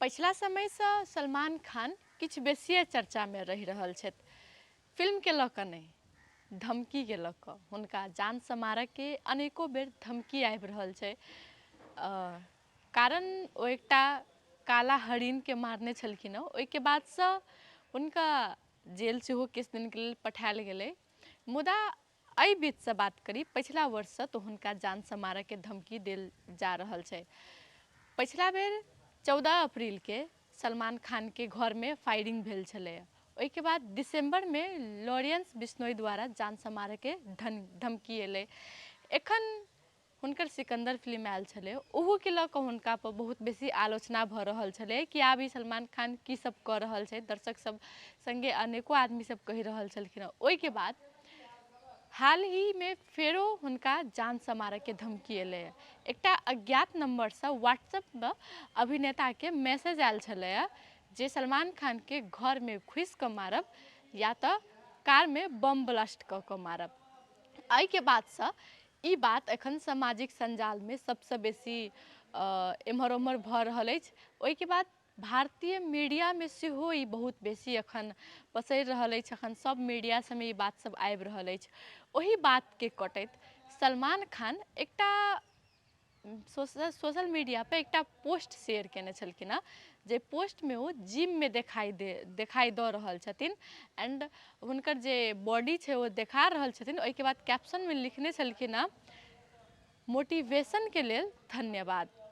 पछिला समयसँ सलमान खान किछु बेसिए चर्चामे रहि रहल छथि। फिल्मके लऽ कऽ नहि, धमकीके लऽ कऽ। हुनका जानसँ मारऽके अनेको बेर धमकी आबि रहल छै। कारण ओ एकटा काला हरिणके मारने छलखिन हँ, ओहिके बादसँ हुनका जेल सेहो किछु दिनके लेल पठायल गेलै। मुदा एहि बीचसँ बात करी पछिला वर्षसँ, तऽ हुनका जानसँ मारऽके धमकी देल जा रहल छै। पछिला बेर 14 अप्रीलके सलमान खानके घरमे फायरिंग भेल छलै। ओहिके बाद दिसम्बरमे लॉरेंस बिश्नोई द्वारा जानसँ मारऽके धमकी एलै। एखन हुनकर सिकन्दर फिल्म आयल छलै, ओहूके लऽ कऽ हुनकापर बहुत बेसी आलोचना भऽ रहल छलै कि आब ई सलमान खान की सब कऽ रहल छै। दर्शक सब सङ्गे अनेको आदमी सब कहि रहल छलखिन हँ। ओहिके बाद हाल ही मे फेरो हुनका जानसँ मारऽके धमकी एलै। एकटा अज्ञात नम्बरसँ व्हाट्सएपमे अभिनेताके मैसेज आयल छलै जे सलमान खानके घरमे घुसि कऽ मारब या तऽ कारमे बम ब्लास्ट कऽ कऽ मारब। एहिके बादसँ ई बात एखन सामाजिक सञ्जालमे सबसँ बेसी एम्हर ओम्हर भऽ रहल अछि। ओहिके बाद भारतीय मीडियामे सेहो ई बहुत बेसी एखन पसरि रहल अछि। एखन सब मीडिया सबमे ई बात सब आबि रहल अछि। ओहि बातके कटैत सलमान खान एकटा सोशल मीडियापर एकटा पोस्ट शेयर केने छलखिन हँ, जे पोस्टमे ओ जिममे देखाइ दऽ रहल छथिन एंड हुनकर जे बॉडी छै ओ देखा रहल छथिन। ओहिके बाद कैप्शनमे लिखने छलखिन हँ, मोटिवेशनके लेल धन्यवाद।